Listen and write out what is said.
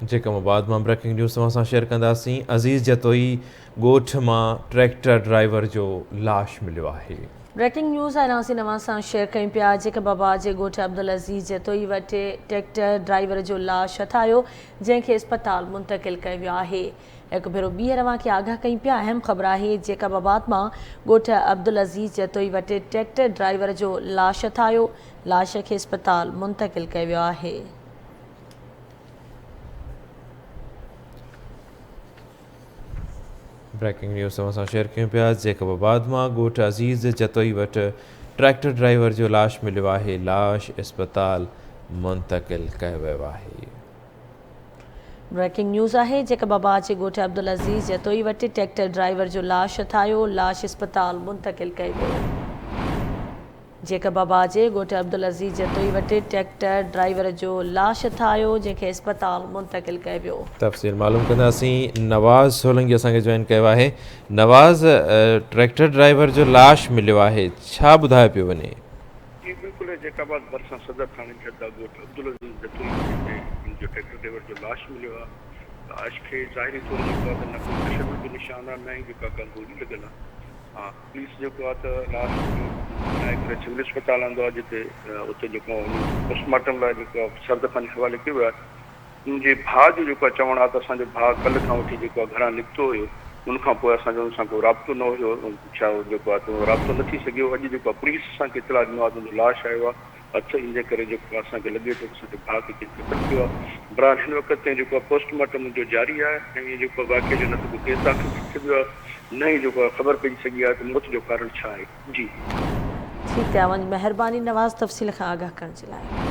Jacob آباد مان breaking news توهان سان شيئر ڪنداسين عزيز جتوئي ڳوٺ مان ٽريڪٽر ڊرائيور جو لاش مليو آهي. بريڪنگ نيوز آهي اسين اوهان سان شيئر ڪيون پيا جيڪب آباد جي ڳوٺ عبدالعزيز جتوئي وٽ ٽريڪٽر ڊرائيور جو لاش هٿ آيو جنهن کي اسپتال منتقل ڪيو ويو آهي هڪ ڀيرو ٻيهر اوهان کي آگاهه ڪيون پيا اهم خبر آهي جيڪب آباد مان ڳوٺ عبدالعزيز جتوئي وٽ ٽريڪٽر ڊرائيور جو لاش هٿ آيو لاش کي اسپتال منتقل ڪيو ويو آهي. بريڪنگ نيوز توهان سان شيئر ڪيون پيا جيڪب آباد مان ڳوٺ عزيز جتوئي وٽ ٽريڪٽر ڊرائيور جو لاش مليو آهي لاش اسپتال منتقل ڪيو ويو آهي. بريڪنگ نيوز آهي جيڪب آباد جي ڳوٺ عبدالعزيز جتوئي وٽ ٽريڪٽر ڊرائيور جو لاش هٿ آيو لاش اسپتال منتقل ڪيو ويو. جيڪب آباد جي ڳوٺ عبدالعزيز جتوئي وٽ ٽريڪٽر ڊرائيور جو لاش هٿ آيو، جنهن کي اسپتال منتقل ڪيو ويو. تفصيل معلوم ڪنداسين نواز سولنگي اسان کي جوائن ڪيو آهي نواز ٽريڪٽر ڊرائيور جو لاش مليو آهي ڇا ٻڌايو پيو وڃي. جي بلڪل جيڪب آباد ڀرسان صدر ٿاڻي جي حد ڳوٺ عبدالعزيز جتوئي جتي ان جو ٽريڪٽر ڊرائيور جو لاش مليو آهي لاش کي ظاهري طور جيڪو آهي ته نه ڪو تشدد جو نشان آهي نه ئي جيڪا ڪا گولي لڳل آهي پوليس جيڪو آهي ته لاش کڻائي ڪري سول اسپتال آندو آهي جتي اتي جيڪو آهي پوسٽ مارٽم لاء جيڪو آهي سردخاني حوالي ڪيو ويو آهي ان جي ڀاء جو جيڪو آهي چوڻ آهي ته اسان جو ڀاء ڪلهه کان وٺي جيڪو آهي گهران نڪتو هيو ان کان پوء اسان جو ان سان ڪو رابطو نه هيو ڇا جيڪو آهي ته رابطو نه ٿي سگهيو اڄ جيڪو آهي پوليس اسان کي اطلاع ڏنو آهي ته ان جو لاش آيو آهي هٿ ان جي ڪري جيڪو آهي اسان کي لڳي ٿو ته اسان جي ڀاء کي ڪنهن قتل ڪيو آهي. بھرحال هن وقت تائين جيڪو آهي پوسٽ مارٽم ان جو جاري آهي ۽ ائين جيڪو آهي واقعي جو نه ته ڪو ڪيس داخل ٿي سگهيو آهي نه ئي جيڪو آهي خبر پئجي سگهي آهي ته موت جو ڪارڻ ڇا آهي. جي. ٺيڪ آهي اوهان جي مهرباني نواز تفصيل کان آگاهه ڪرڻ جي لاء.